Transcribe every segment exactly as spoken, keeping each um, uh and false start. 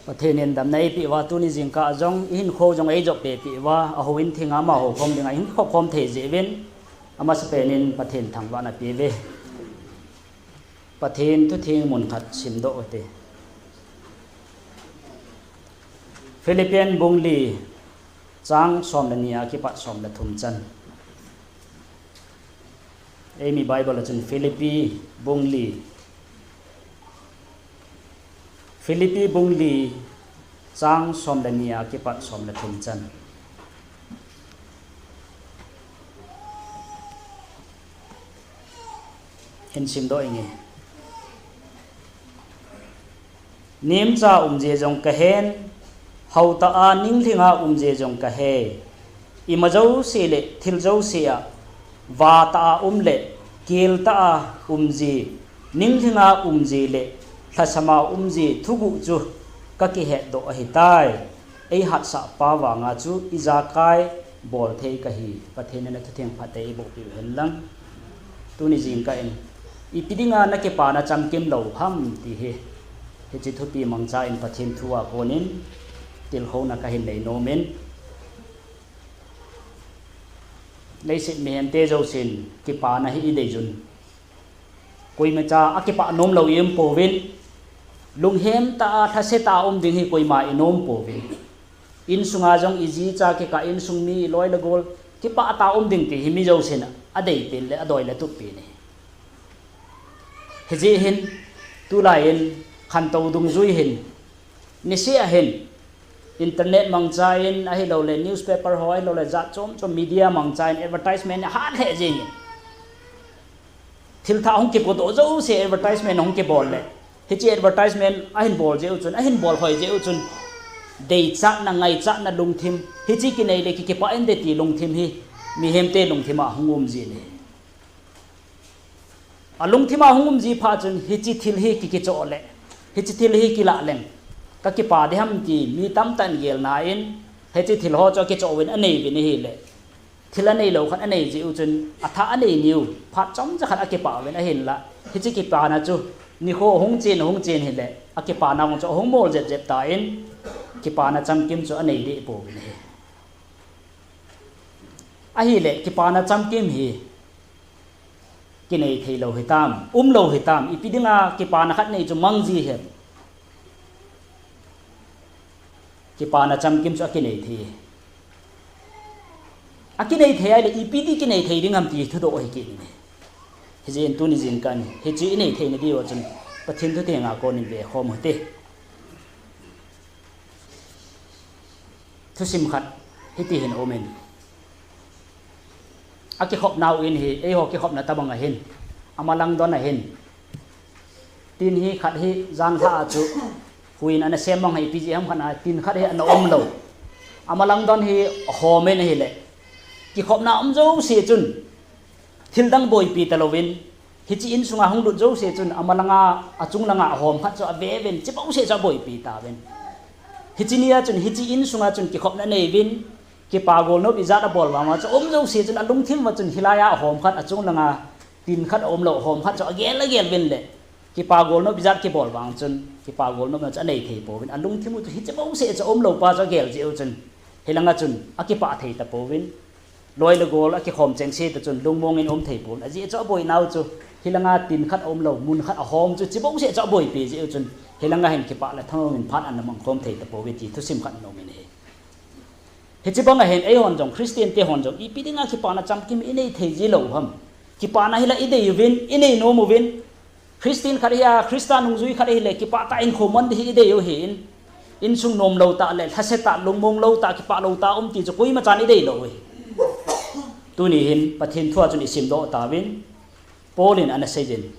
Pathen in damna eipeh uva, tuni jingkah jong, ihinkho jong eijop peh peh uva, ahouin thenga amaho khom dinga ihin khop khom thei jeh uvin, amasapen in Pathen thangvahna pe uve. Pathen thutheng mun khat simdoh ute. Philippian bung li, chang som le ni a kipat som le thum chan. Eimi Bible a chun Philippi bung li. Philippi bung li, chang som le ni a kipat som le thum chan. Hin simdoh inge. Nemcha umje jong kahen, hauta a ninglhinga umje jong kahe. Ima jouse le thil jouse a, vata a um le kelta a umje, ninglhinga umje le lhasama umje thuguh chu kakihetdoh ahitai. Eihatsah pa vanga chu ijakai bolthei kahi. Pathen in athutheng phatthei eiboh piu hen lang. Tuni jingkah in ipi dinga nakipana chamkim lou ham ti hi, hiche thupi mangcha in Pathen thu a konin tilkhouna kahin nei nomin. Leiset mihemte jousen kipana hi idei jun. Koimacha akipah nom lou ium pouvin. Lunghem tah a, lhase tah a um ding hi koima inom pouvin. Insunga jong iji icha kikah, insung mi, iloi le gol, kipah tah a um ding ti hi mi jousen adei pen le adoi le tup pen ahi. Hijeh hin, tulai in khantou dungjui hin, niseh a hin, internet mangcha in ahilouleh, newspaper ho ahilouleh, jat chom chom media mangcha in advertisement ahat lheh jeng in. Thil thah hung kipodoh jouse advertisement hung kibol le, hiche advertisement ahin bol jeh u chun, ahin bol hoi jeh u chun, deichatna, ngaichatna lungthim, hiche kinei le ki, kipah inte ti lungthim hi mihemte lungthim a hung um jin ahi. Alungthim a hung um ji phat chun hiche thil hi ki, kichoh le, hiche thil hi kilah leng, kakipa ding ham ti mi tamtah in gelna in, hiche thil ho chu akichoh uvin anei uvin ahile, thil anei lou khat anei jeh u chun, athah anei niu, phat chomcha khat akipah uvin ahinla, hiche kipana chu nikho hung chen, hung chen hile, akipana hung chu ahung mol jep jep tan, kipana chamkim chu anei deh pouvin ahi. Ahile, kipana chamkim hi kinei thei lou hitam, um lou hitam, ipi dinga kipana khat nei chu mang ji hem. Kipana chamkim chu akinei thei. Akinei thei ahile, ipi ti kinei thei ding ham ti thudoh ahi kit in. Hijeh in tuni jingkah in, hiche inei theina diu a chun, Pathen thutheng a konin vekhom u hite. Thusim khat hiti hin umin. Akikhopnau in hi, eiho kikhopna tabang ahin, amalang don ahin. Tin hi khat hi janlhah a chu, huiyin ana sem mang hi ipi jeh ham khat a, tin khat hi ana um lou. Amalang don hi hom in ahile, kikhopna um jouse chun, thil dang boipi talouvin, hiche insunga hung lut jouse chun, amalanga, achunglanga ahom khat chu ave uvin, hiche bouseh chu aboipi tauvin. Hiche nia chun, hiche insunga chun kikhopna anei uvin, kipa golnop ijat abol vang uva chu, aum jouse chun, alungthim uva chun, hilai a ahom khat, achunglanga tin khat aum lou, ahom khat chu agel agel uvin le, kipa golnop ijat kibol vang chun, kipa golnopna chu anei thei pouvin, alungthim u chu hiche bouseh chu aum lou pa chu agel jeh u chun, hilanga chun akipah thei tapouvin, loi le gol akikhom chengse ta chun lungmong in um thei pouvin, ajeh chu aboinau chu, hilanga tin khat aum lou, mun khat ahom chu, hiche bouseh chu aboipi jeh u chun, hilanga hin kipah le thanom in phat ana mangkhom thei tapouvin ti thusim khat ana umin ahi. Hiche banga hin eihon jong, Christian te hon jong, ipi dinga kipana chamkim inei thei ji lou ham. Kipana hi la idei uvin, inei nom uvin. Christian khat hi a, Christa nungjui khat hile, kipah tah in khomun ding hi idei u ahin. Insung nom lou tah le, lhase tah, lungmong lou tah, kipah lou tah um ti chu koima chan idei lou ahi. Tuni hin, Pathen thu a chun isimdoh tauvin, Paul in ana seijin.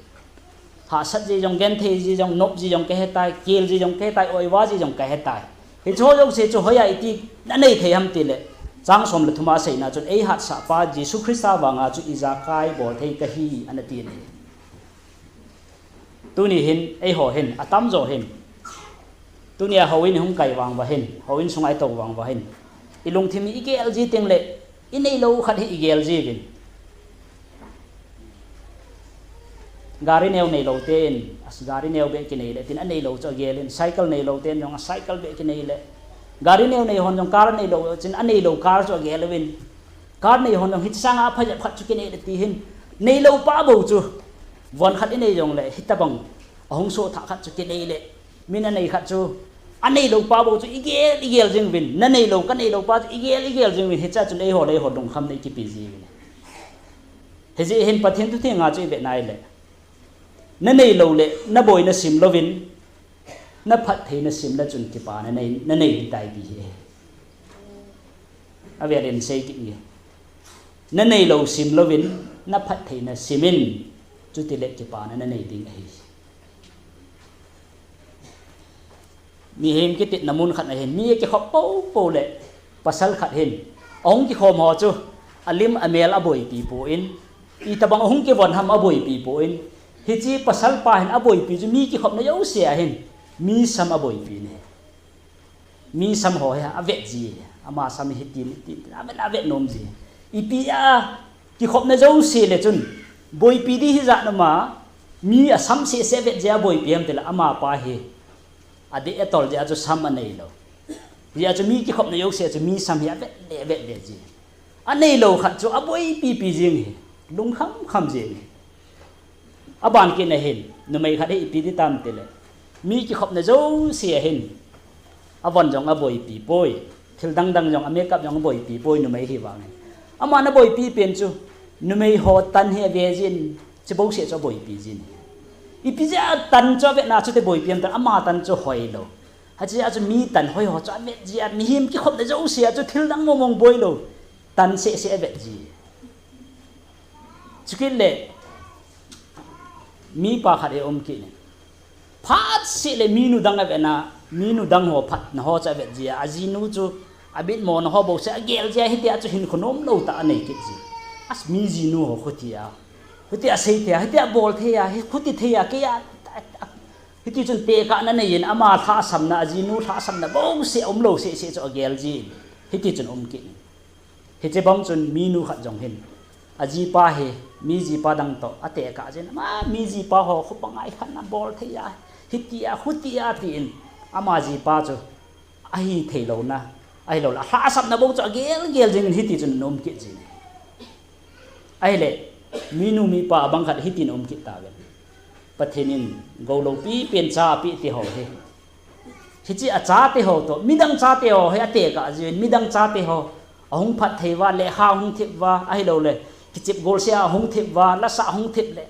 Hahsat ji jong, genthei ji jong, nop ji jong kahetai, kel ji jong kahetai, oiva ji jong kahetai. Hicheho jouse chu hoiya iti nanei thei ham tile, chang som le thum a aseina chun, eihatsah pa Jesu Christa vanga chu ijakai bolthei kahi, ana tin ahi. Tuni hin, eiho hin, atamjo hin, tunia houin ihung kai vang uva hin, houin sunga itou vang uva hin, ilungthim hi igel ji tengle, inei lou khat hi igel jiuvin. Gari neo neilou ten, as gari neo beh kinei le, tin aneilou chu agel in, cycle neilou ten jong a cycle beh kinei le. Gari neo nei hon jong car neilou, tin aneilou car chu agel uvin. Car nei hon jong hiche sanga apha jep khat chu kinei le ti hin. Neilou pa bou chu. Von khat inei jong le, hitabang. Ahung soh thah khat chu kinei le. Min anei khat chu. Aneilou pa bou chu igel, igel jing uvin. Naneilou, kaneilou pa chu igel, igel jing uvin. Hiche a chun eiho le eiho lungkham nei kipe ji uvin. Hijeh hin Pathen thu thenga chu ive nai le. Naneilou le, naboi nasim louvin, naphatthei nasim le chun kipana nei, nanei ding taipi hi. Avel in sei kit nge. Naneilou sim louvin, naphatthei nasim in, chuti le kipana nanei ding ahi. Mihem kitetna mun khat ahin, mi akikhop poupou le, pasal khat hin. Ahung kikhom ho chu, alim amel aboipi poi, itabang ahung kivon ham aboipi poi. Hiche pasal pa hin aboipi chu mi kikhopna jouse ahin, mi sam aboipi ne. Mi sam ho hi avet ji, ama sam hi tin, tin, tin, avet, avet nom ji. Ipi a, kikhopna jouse le chun, boipi di hijat nama, mi asam sese avet ji aboipi ham tile, ama pa hi. Adeh atol jeh a chu sam aneilou. Jeh a chu mi kikhopna jouse a chu mi sam hi avet le, avet le ji. Aneilou khat chu aboipipi jing hi. Lungkham kham jing hi. Aban kit na hin, numei khat hi ipi ti tam tile. Mi kikhopna jouse a hin. Avon jong aboipi poi. Thil dang dang jong, a makeup jong aboipi poi numei hi vang hin. Ama naboipi pen chu, numei ho tan hi ave jin, chibou se chu aboipi jin. Ipi jeh a tan chu avetna chu te boipi ham tile, ama tan chu hoilou. Hiche a chu mi tan hoi ho chu avet ji a, mihem kikhopna jouse a chu thil dang mong mong boilou. Tan sese avet ji. Chukit le, mipa khat hi um kit in. Phat seh le minu dang avetna, minu dang ho phatna ho chu avet ji a, ajinu chu abitmo na ho bou se agel ji a, hitia chu hinkho nomlou tah anei kit ji. As mi jinu ho khuti a, khuti a sei thei a, hitia bol thei a, hi khuti thei a, kei a, hiti chun tekahna nei in ama lhahsamna, ajinu lhahsamna bou se umlou sese chu agel ji in. Hiti chun um kit in. Hiche bang chun minu khat jong hin. Ajipa hi, mi jipa dang toh, atekah jin. Ama mi jipa ho, khupangai khat na bol thei a, hiti a, khuti a, tin. Ama jipa chu, ahi theilouna, ahilou le, alhahsamna bou chu agel gel jing in hiti chun um kit jin. Ahile, minu mipa abang khat hitin um kit tauve. Pathen in, gou loupi pen cha apeh ti ho hi. Hiche achate ho toh, midang chate ho hi atekah jin, midang chate ho, ahung phatthei uva, lekha ahung thep uva, ahilou le, kichep golseh a ahung thep uva, lasah ahung thep le,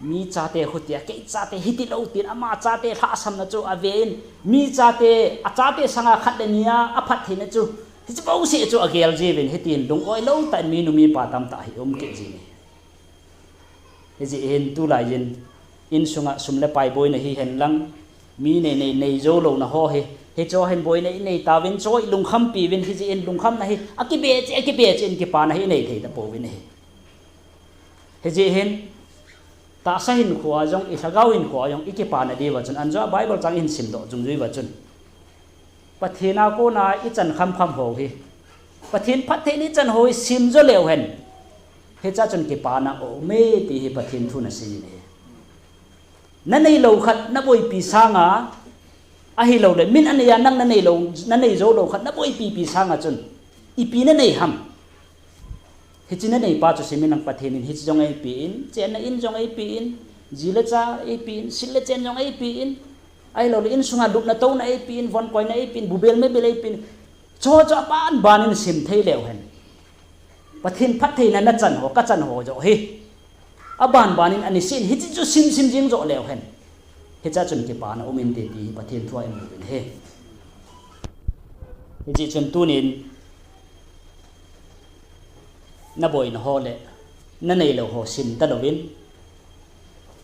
mi chate khuti a, kei chate hitilou tin, ama chate lhahsamna chu ave in, mi chate, achate sanga khat le ni a, aphattheina chu, hiche bou se chu agel ji uvin, hitin lung-oi lou tah in minu mipa tamtah hi um kit jin. Hijeh hin tulai jin, insunga sum le pai boina hihen lang, mi nei nei, nei jou louna ho hi, hicheho hin boina inei tauvin, cheho ilungkhampi uvin, hijeh hin lungkhamna hi, akibe cheh, akibe cheh in kipana hi inei thei tapouvin ahi. Hijeh hin, tahsa hinkhoa jong, ilhagao hinkhoa jong, ikipana diuva chun, anjoa Bible chang ihin simdoh dungjuiva chun. Pathen a kona ichan khamkham ho hi. Pathen phattheina ichan ho hi simjo leu hen. Hichea chun kipana aume ti hi Pathen thun asei in ahi. Naneilou khat naboipi sanga, ahilou le, min anei a nang naneilou, nanei jou lou khat naboipipi sanga chun, ipi nanei ham. Hiche nanei pa chu simin lang Pathen in hiche jong eipe in, chenna in jong eipe in, ji le cha eipe in, sil le chen jong eipe in, ahilou le insunga lupna touna eipe in, von koina eipe in, bubel mebel eipe in, chuho chu aban ban in sim thei leu hen. Pathen phattheina nachan ho, kachan ho joh hi. Aban ban in aniseh in hiche chu sim sim jing joh leu hen. Hichea chun kipana um inte ti hi Pathen thua imu uvin ahi. Hijeh chun tunin naboina ho le naneilou ho sim talouvin,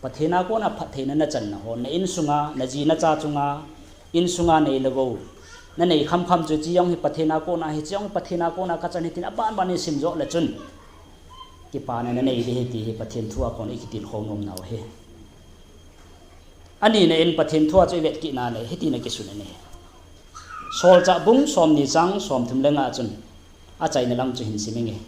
Pathen a kona phattheina nachanna ho, na insunga, naji nacha chunga, insunga nei le gou nanei khamkham chu hiche jong hi Pathen a kona, hiche jong hi Pathen a kona kachan hi tin aban ban in sim joh le chun kipana nanei ding ahi ti hi Pathen thua kon ikitilkhou nomnau ahi. Anina in Pathen thua chu ivet kitna le hitin akisun in ahi. Solchah bung somni chang somthum le nga chun achaina lam chu hin sim inge.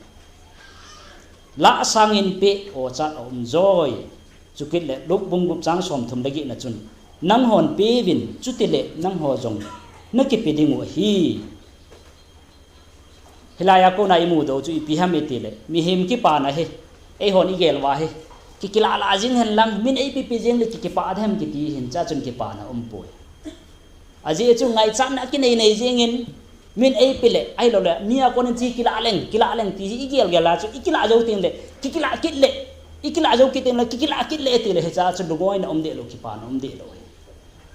Lah sangin peh ochat aum joi. Chukit le Luke bung gup chang som thum le get na chun, "Nanghon peuvin, chutile nangho jong nakipe ding u ahi." Hilai a kona imu diu chu ipi ham itile, mihem kipana hi, eihon igel uva hi, kikilah lah jing hen lang, min eipe pe jing le kikipa dem kiti hin, hiche a chun kipana umpoi. Ajeh chu ngaichatna kinei nei jingin, min eipe le, ahilou le, mi a konin chu kilah leng, kilah leng ti hi igel gel a chu, ikilah jou teng le, kikilah kit le, ikilah jou kit teng le, kikilah kit le tile, hiche a chu lungoina um deh lou, kipana um deh lou.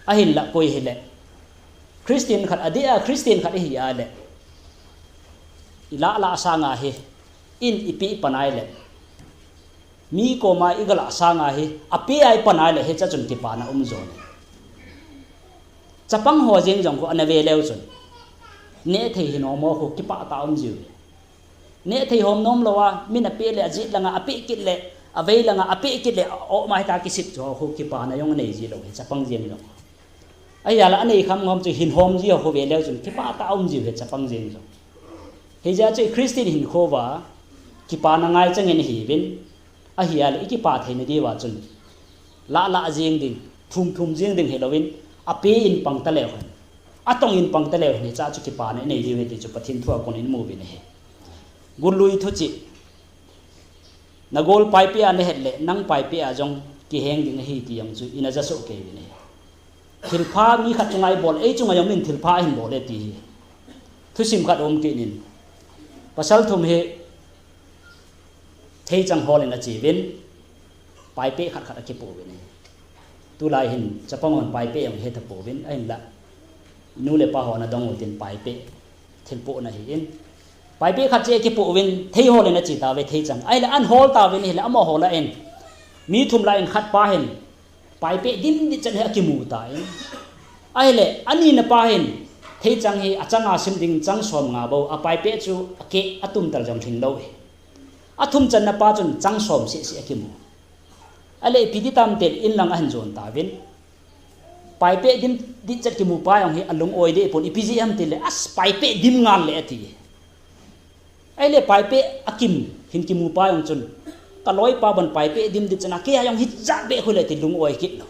Ahinla koi hile, Christian khat, adeh a Christian khat ihi a le, ilah lah sanga hi, in ipe ipan a le, mi koma igalah sanga hi, ape a ipan a le, hiche a chun kipana um jo. Chapang ho jeng jong khu ana ve leu chun, nehthei hinom ho khu kipah tah a um jiu. Nehthei hom nom lou a, min ape le, ajet langa ape kit le, avei langa ape kit le, a-oh mai ta kisip chu ho khu kipana jong anei ji lou hi, chapang jeng jong. Ahia la anei kham ngom chu hin hom ji ho khu ve leu chun, kipah tah a um jiu hi, chapang jeng jong. Hijeh a chu Christian hinkho uva, kipana ngai chang in ihiuvin, ahia le ikipa theina diuva chun, lah lah jeng ding, thum thum jeng ding hilouvin, ape in pang ta leu hen, atong in pang ta leu hen, hiche a chu kipana inei diu ahi ti chu Pathen thu a konin imu uvin ahi. Gullui thuchih, nagol paipe a nahet le, nang paipe a jong kiheng ding ahi ti jong chu ina ja soh kei uvin ahi. Thilpha mi khat chunga ibol, ei chunga jong min thilpha ahin bol e ti hi. Thusim khat um kit in. Pasal thum hi theichang hol in ache uvin, paipe khat khat akipoh uvin ahi. Tulai hin chapang hon paipe jong ahe tapouvin, ahinla nu le pa hon adong u tin paipe thilpohna ahin. Paipe khat chu akipoh uvin, thei hol in ache tauve theichang. Ahile an hol tauvin ahile amaho lah in, mi thum lah in khat pa hin paipe dimdit chan hi akimu tan. Ahile, anina pa hin, theichang hi achanga sim ding chang som nga bou, apaipe chu akeh atum tal jong lhing lou hi. Athum channa pa chun chang som seh seh akimu. Ahile, ipi ti tam tile in lang ahin jon tauvin. Paipe dimdit chat kimu pa jong hi alung-oi deh pon, ipi jeh ham tile, as paipe dim ngal le ati. Ahile paipe akim hin kimu pa jong chun, ka loipa bon paipe dimdit chan a, kei a jong hijat beh khu le ti lung-oi kit lou.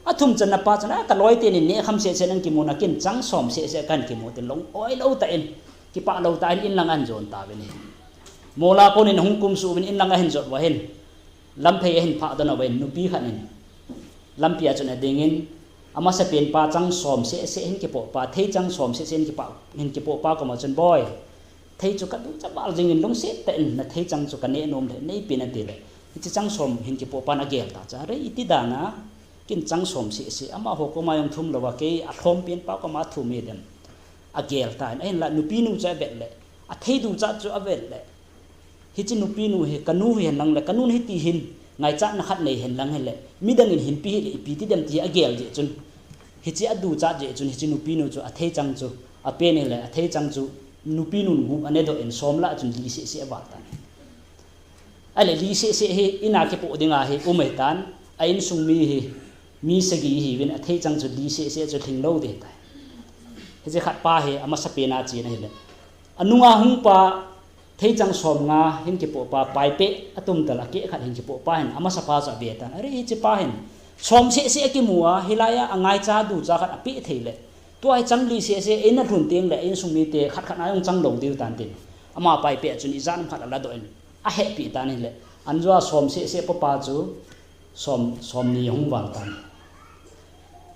Athum channa pa chun, a, ka loi teni neh kham seh seh in kimu na, ken chang som seh seh kahin kimu tin lung-oi lou tah in, kipah lou tah in in lang ahin jon tauvin ahi. Mol a konin ahung kumsuh uvin in lang ahin jot uva hin, lamphei ahin phah doh uva hin, nupi khat in lampi a chun adingin, amasapen pa chang som seh seh hin kipoh pa, theichang som seh seh hin kipa, hin kipoh pa koma chun, boi, thei chu kaducha val jingin lungset tah in natheichang chu kaneh nom le neipen in atile, hiche chang som hin kipoh pan agel ta chu, are iti dan a, ken chang som seh seh, amaho koma jong thum louva kei alhom pen pa koma thum hidem. Agel tan, ahinla nupinu chu avet le, athei duchat chu avet le, hiche nupinu hi kanu hihen lang le, kanun hiti hin ngaichatna khat nei hen lang hile, midang in hinpe hile ipi ti dem ti agel jeh chun, hiche aduchat jeh chun, hiche nupinu chu atheichang chu apen hile, atheichang chu nupinun gup anedoh in som lah chun li seh seh aval tan. Ahile li seh seh hi in a kipoh dinga hi um ahitan, a insung mi hi, mi sagi ihiuvin, atheichang chu li seh seh chu lhing lou ding ahitai. Hiche khat pa hi amasapen a chen ahile, anunga hung pa theichang som nga hin kipoh pa, paipe atum tal akeh khat hin kipoh pa hin amasa pa chu ave tan. Are hiche pa hin som seh seh akimu a, hilai a angaicha ducha khat apeh thei le, tua hi chang li seh seh eina lhun teng le, insung mite khat khat na jong chang lou diu tan tin, ama paipe a chun ijat ham khat aladoh in, ahehpeh tan ahile, anjo a som seh seh popa chu som, somni ahung val tan.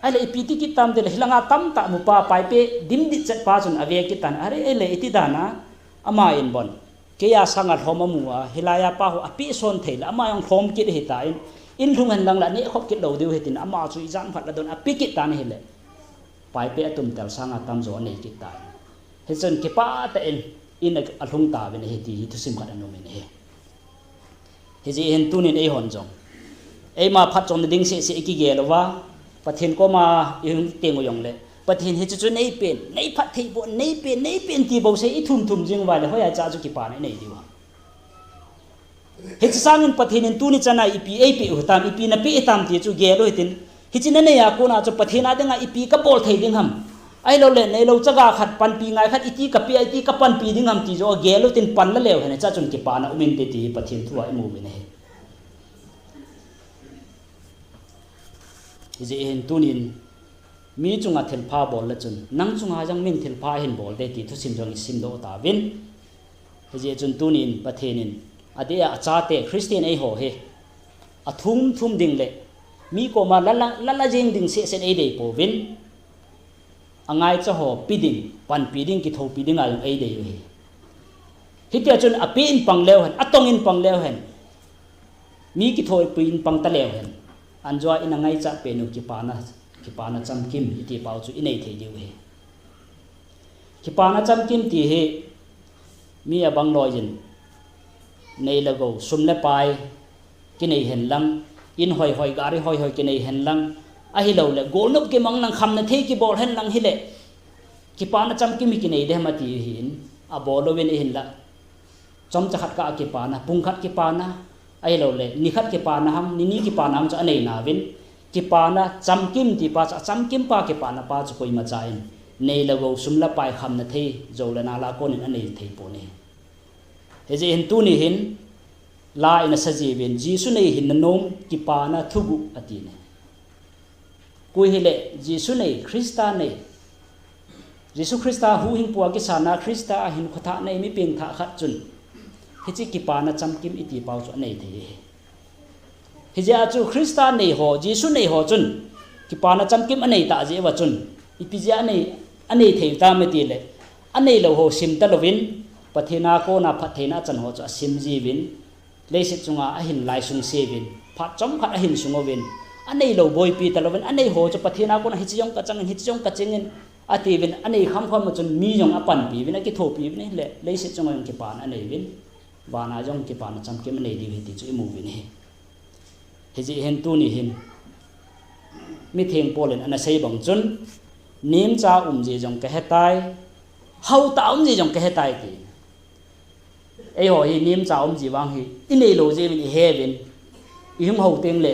Ahile ipi ti kit tam tile, hilanga tamtah mu pa, paipe dimdit chat pa chun ave kit tan. Are, ahile iti dan a, ama in bon, kei a sanga lhom amu a, hilai a pa ho apeh son thei le, ama jong lhom kit ahitan, in lhung hen lang le aneh khop kit lou diu ahi tin, ama chu ijat ham khat ladon ape kit tan ahile, paipe atum tal sanga tamjo anei kit tan. Hichun kipah tah in, in alhung tauvin ahi ti hi thusim khat ana um in ahi. Hijeh hin tunin eihon jong, eima phatchomna ding seh seh ikigel uva, Pathen koma ihung teng u jongle, Pathen hiche chu neipen, neiphat thei pon, neipen, neipen ti bouseh ithum thum jing uva le, hoiya hiche a chu kipana inei diu ham? Hiche sangin Pathen in tuni chana ipi eipeh u hitam, ipi napeh hitam ti chu gel u hitin, hiche nanei a kona chu Pathen a dinga ipi kabol thei ding ham, ahiloule neilou chaga khat, panpi ngai khat, iti kapeh a, iti kapanpi ding ham ti joh gel u hitin, pan la leu hen, hiche a chun kipana um inte ti hi Pathen thu a imu uvin ahi. Hijeh hin tunin mi chunga thilpha bol le chun, nang chunga jong min thilpha ahin bol de ti thusim jong isimdoh tauvin. Hijeh chun tunin Pathen in adeh a achate Christian eiho hi athum thum ding le mi koma lala, lala jing ding sehseh in eidei pouvin. Angaicha ho pe ding, panpi ding, kithopi ding a jong eidei u ahi. Hitia chun ape in pang leu hen, atong in pang leu hen, mi kithopi in pang ta leu hen, anjoa in angaicha pen u kipana, kipana chamkim iti pau chu inei thei diu ahi. Kipana chamkim ti hi mi abang loi in, nei le gou, sum le pai kinei hen lang, in hoihoi, gari hoihoi kinei hen lang, ahilouleh golnop kimang lang, khamna thei kibol hen lang hile, kipana chamkim hi kinei dem ati hin, abol louvin ahinla, chomcha khat kah a kipana, pung khat kipana, ahilouleh ni khat kipana ham, ni ni kipana ham chu anei nauvin, kipana chamkim ti pa chu, achamkim pa kipana pa chu koimacha in nei le gou, sum le pai, khamna thei, jou le nal a konin anei thei pon ahi. Hijeh hin tuni hin la in asa jiuvin, Jesu nei hinna nom kipana thuguh ati ne. Koi hile Jesu nei, Christa nei, Jesu Christa huhhingpu a kisana Christa a hinkho thah nei mi pengthah khat chun hiche kipana chamkim iti pau chu anei thei ahi. Hijeh a chu Christa nei ho, Jesu nei ho chun kipana chamkim anei tah jeh uva chun, ipi jeh a anei, anei thei tam itile, anei lou ho sim talouvin, Pathen a kona phattheina achan ho chu asim jiuvin, leiset chunga ahin laisung seuvin, phat chomkhat ahin sung uvin, anei lou boipi talouvin, anei ho chu Pathen a kona hiche jong kachangin, hiche jong kachangin atiuvin, anei khamkham a chun mi jong apanpi uvin, akithopi uvin ahile, leiset chunga jong kipana anei uvin, vana jong kipana chamkim anei diu ahi ti chu imu uvin ahi. Hijeh hin tuni hin mitheng Paul in ana sei bang chun, nemcha umji jong kahetai, haotah umji jong kahetai ti. Eiho hi nemcha umji vang hi inei lou jeh uvin, ihe uvin, ihung hao tengle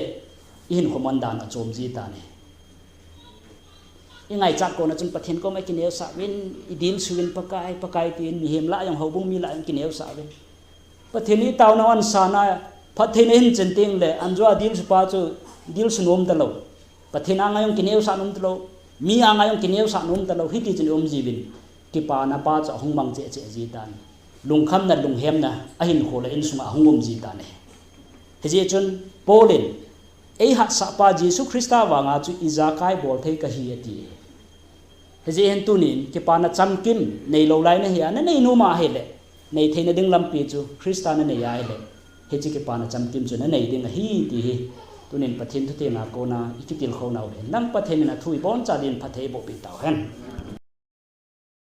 ihinkho man dan achom ji tan ahi. Ingaichat kona chun Pathen koma ikineosah uvin, idilsu uvin, Pakai, Pakai tin, mihem lah jong, houbung mi lah jong kineosah uvin, Pathen itaona u ahin sana, phattheina ahin chen tengle, anjoa dilsu pa chu dilsu nom talou, Pathen anga jong kineosah nom talou, mi anga jong kineosah nom talou, hiti chun ium jiuvin, kipana pa chu ahung mang cheh cheh ji tan, lungkhamna, lunghemna ahinkho le insunga ahung um ji tan ahi. Hijeh chun Paul in, eihatsah pa Jesu Christa vanga chu ijakai bol thei kahi ati. Hijeh hin tunin kipana chamkim neilou lai nahi a, nanei nom ahile, nei theina ding lampi chu Christa nanei ahile, hiche kipana chamkim chu nanei ding ahi ti hi tunin Pathen thutheng a kona ikitilkhou nau hin lang Pathen in athu iboncha din phatthei eiboh peh tau hen.